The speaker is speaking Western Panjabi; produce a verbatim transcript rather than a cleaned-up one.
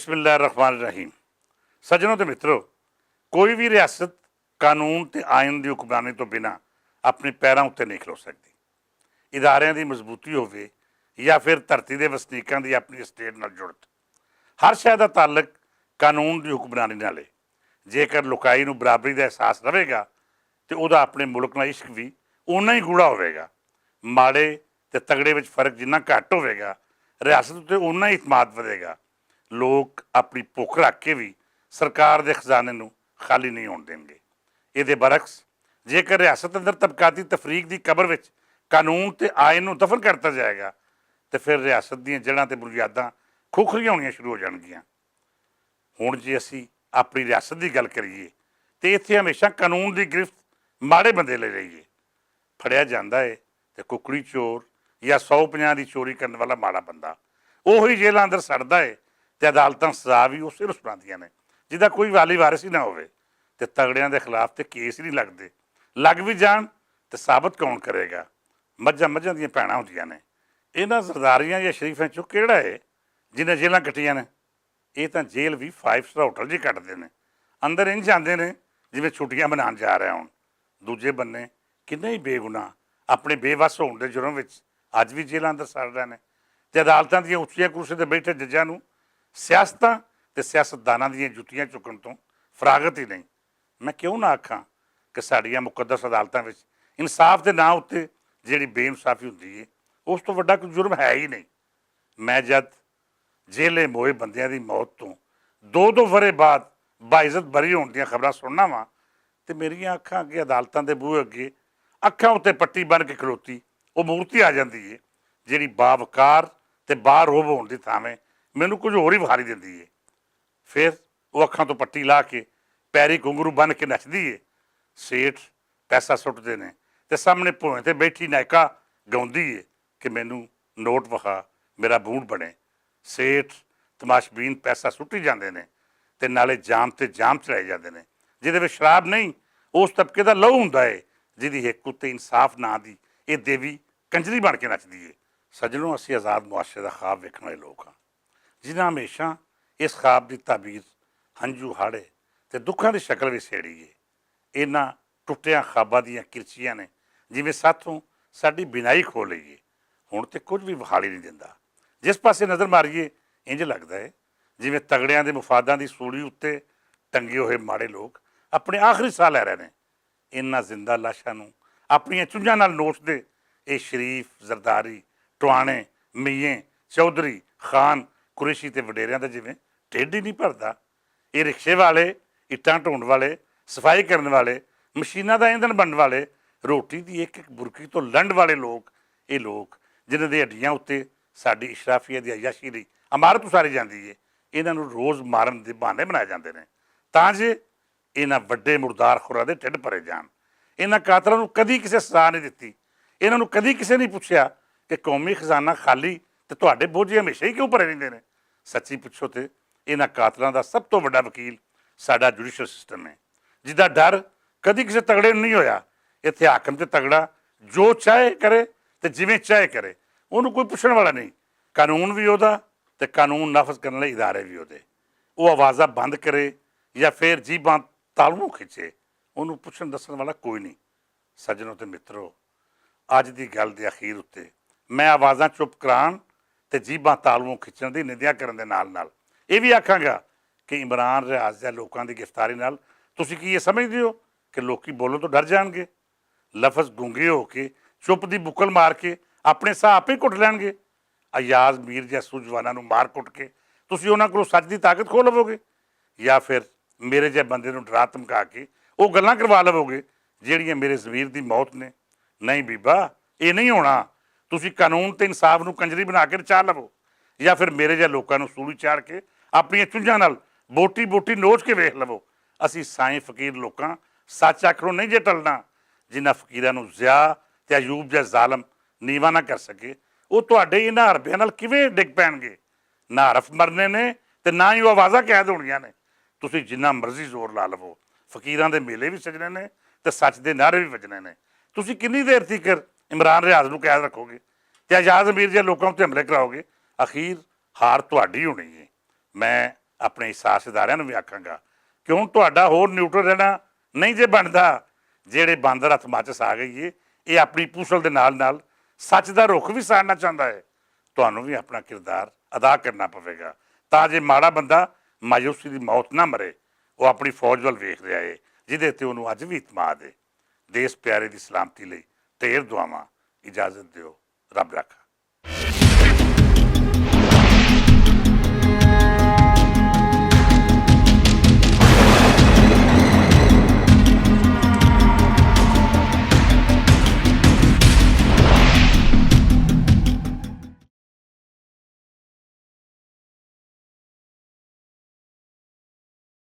بسم اللہ الرحمن الرحیم۔ سجنوں تے مترو، کوئی وی ریاست قانون تے آئین دی حکمرانی توں بنا اپنے پیراں اتے نئیں کھلو سکدی۔ اداریاں دی مضبوطی ہووے یا فیر دھرتی دے وسنیکاں دی اپنی اسٹیٹ نال جڑت، ہر شہر دا تعلق قانون دی حکمرانی نال اے۔ جیکر لوکائی نوں برابری دا احساس رہوے گا، تے اوہدا اپنے ملک نال عشق وی اونا ہی گوڑا ہووے گا۔ ماڑے تے تگڑے وچ فرق جنہاں گھٹ ہووے گا، ریاست اتے اونا ہی اعتماد ودھے گا۔ لوک اپنی پوکھ رکھ کے وی سرکار دے خزانے نوں خالی نئیں ہون دین گے۔ ایہدے برعکس، جیکر ریاست اندر طبقاتی تفریق دی قبر وچ قانون تے آئین نوں دفن کرتا جائے گا، تے فیر ریاست دیاں جڑاں تے بنیاداں کھوکھریاں ہونیاں شروع ہو جان گیاں۔ ہن جے اسی اپنی ریاست دی گل کریے، تے اتھے ہمیشہ قانون دی گرفت ماڑے بندے لے رہی ہے۔ پھڑیا جاندا ہے تے ککڑی چور یا سو پنجاہ دی چوری کرن والا ماڑا بندہ اوہی جیلاں اندر سڑدا ہے، تے عدالتاں سزا وی اسے نوں سنادیاں نے، جدا کوئی والی وارث ہی نہ ہووے۔ تے تگڑیاں دے خلاف تے کیس ہی نہیں لگدے۔ لگ وی جان، تے ثابت کون کرے گا؟ مجھاں مجھاں دیاں بھیناں ہوندیاں نے۔ انہاں زرداریاں یا شریفاں چوں کیڑا ہے جنہاں جیلاں کٹیاں نے؟ ایہہ تاں جیل وی فائیو سٹار ہوٹل جی کٹدے نے۔ اندر انج جاندے نے جیویں چھٹیاں بنان جا رہے ہون۔ دوجے بننے، کنے ہی بے گناہ اپنے بے وس ہون دے جرم وچ اج وی جیلاں اندر سڑ رہے نے۔ تے عدالتاں دیاں اچیاں کرسیاں تے بیٹھے ججاں نوں سیاستاں تے سیاستداناں دیاں جتیاں چکن توں فراغت ہی نہیں۔ میں کیوں نہ آکھاں کہ ساڈیاں مقدس عدالتاں وچ انصاف دے ناں اتے جیہڑی بے انصافی ہوندی ہے، اس توں وڈا کوئی جرم ہے ہی نہیں۔ میں جد جیلے موئے بندیاں دی موت توں دو دو ورے بعد باعزت بری ہون دیاں خبراں سننا واں، تے میریاں اکھاں اگے عدالتاں دے بوئے اگے اکھاں اتے پٹی بن کے کھلوتی او مورتی آ جاندی ہے، جیہڑی باوقار تے باروب ہون دی تھاویں مینوں کچھ ہور ہی وہاری دیندی ہے۔ فیر او اکھاں توں پٹی لا کے پیری کنگرو بن کے نچدی ہے۔ سیٹھ پیسہ سٹدے نے تے سامنے پوئیں تے بیٹھی نائکا گاؤندی ہے کہ مینوں نوٹ وہا، میرا بونٹ بنے۔ سیٹھ تماشبین پیسہ سٹی جاندے نے تے نالے جام تے جام چڑھائی جاندے نے۔ جدے وچ شراب نہیں، اس طبقے دا لہو ہوندا ہے جدی ہک اتے انصاف ناں دی اے دیوی کنجری بن کے نچدی ہے۔ سجنوں، اسی آزاد معاشرے دا خواب ویکھن والے لوک ہاں، جنہاں ہمیشہ اس خواب دی تعبیر ہنجو ہاڑے تے دکھاں دی شکل وچ سیڑی ہے۔ انہاں ٹٹیاں خواباں دیاں کرچیاں نے جیویں ساتھوں ساڈی بینائی کھو لئی ہے۔ ہن تے کچھ وی وہالی نہیں دیندا۔ جس پاسے نظر ماریے، انج لگدا ہے جیویں تگڑیاں دے مفاداں دی سولی اتے ٹنگے ہوئے ماڑے لوک اپنے آخری ساہ لے رہے نے۔ انہاں زندہ لاشاں نوں اپنیاں چنجاں نال نوچ دے اے شریف، زرداری، ٹوانے، میئیں، چودھری، خان، قریشی تے وڈیریاں دا جیویں ٹیڈی نہیں پردا۔ اے رکشے والے، اٹاں ٹونڈ والے، صفائی کرن والے، مشیناں دا ایندھن بنن والے، روٹی دی ایک ایک برکی توں لنڈ والے لوگ، اے لوگ جنہاں دی ہڈیاں اتے ساڈی اشرافیہ دی عیاشی لئی عمارت اساری جاندی ہے، انہاں نوں روز مارن دے بہانے بنائے جاندے نے تاں جے انہاں وڈے مردار خوراں دے ٹھڈ پرے جان۔ انہاں قاتلاں نوں کدی کسے سزا نہیں دتی۔ انہاں نوں کدی کسے نہیں پچھیا کہ قومی خزانہ خالی تے تہاڈے بوجھے ہمیشہ ہی کیوں پرے رہندے نے؟ سچی پچھو تے انہاں قاتلاں دا سب توں وڈا وکیل ساڈا جوڈیشل سسٹم ہے، جدا ڈر کدی کسے تگڑے نوں نہیں ہویا۔ اتھے حاکم تے تگڑا جو چاہے کرے تے جویں چاہے کرے، اونوں کوئی پچھن والا نہیں۔ قانون وی اوہدا تے قانون نافذ کرن والے ادارے وی اوہدے۔ او آوازاں بند کرے یا فیر جیباں تالوں کھچے، اونوں پچھن دسن والا کوئی نہیں۔ سجنوں تے مترو، اج دی گل دے اخیر اتے میں آوازاں چپ کران تے جیباں تالوں کھچن دی ندیاں کرن دے نال نال ایہہ وی آکھاں گا کہ عمران ریاض دے لوکاں دی گرفتاری نال تسی کی ایہہ سمجھدے ہو کہ لوکی بولوں توں ڈر جان گے؟ لفظ گونگے ہو کے، چپ دی بکل مار کے، اپنے ساہ آپے کٹ لین گے۔ ایاز میر جیہاں سوجواناں نوں مار کٹ کے تسی انہاں کولوں سچ دی طاقت کھو لوو گے؟ یا فیر میرے جیہاں بندے نوں ڈرا تمکا کے او گلاں کروا لوو گے جیہڑیاں میرے ضمیر دی موت نے؟ نہیں بیبا، ایہہ نہیں ہونا۔ تسی قانون تے انصاف نوں کنجری بنا کے نچا لوو، یا فیر میرے جیہاں لوکاں نوں سولی چاڑھ کے اپنیاں چنجاں نال بوٹی بوٹی نوچ کے ویکھ لوو۔ اسی سائیں فقیر لوکاں سچ آکھنوں نہیں جے ٹلنا۔ جنہاں فقیراں نوں ضیاء تے ایوب جیہاں ظالم نیواں نہ کر سکے، او تہاڈے انہاں حربیاں نال کیویں ڈگ پین گے؟ نہ حرف مرنے نے تے نہ ہی او آوازاں قید ہونیاں نے۔ تسی جنہاں مرضی زور لا لوو، فقیراں دے میلے وی سجنے نے تے سچ دے نعرے وی وجنے نے۔ تسی کنی دیر تیکر عمران ریاض نوں قید رکھو گے تے اعجاز امیر جیہاں لوکاں اتے حملے کراؤ گے؟ اخیر ہار تہاڈی ہونی ہے۔ میں اپنے احساس اداریاں نوں وی آکھاں گا کہ ہن تہاڈا ہور نیوٹرل رہنا نہیں جے بندا۔ جیہڑے باندر ہتھ ماچس آ گئی اے، ایہہ اپنی پوسل دے نال نال سچ دا رخ وی ساڑنا چاہندا اے۔ تہانوں وی اپنا کردار ادا کرنا پوے گا، تاں جے ماڑا بندہ مایوسی دی موت نہ مرے۔ او اپنی فوج ول ویکھ رہیا اے، جدے تے انہوں اج وی اعتماد اے۔ دیس پیارے دی سلامتی لئی تے ایر دعاواں۔ اجازت دیو، رب رکھا۔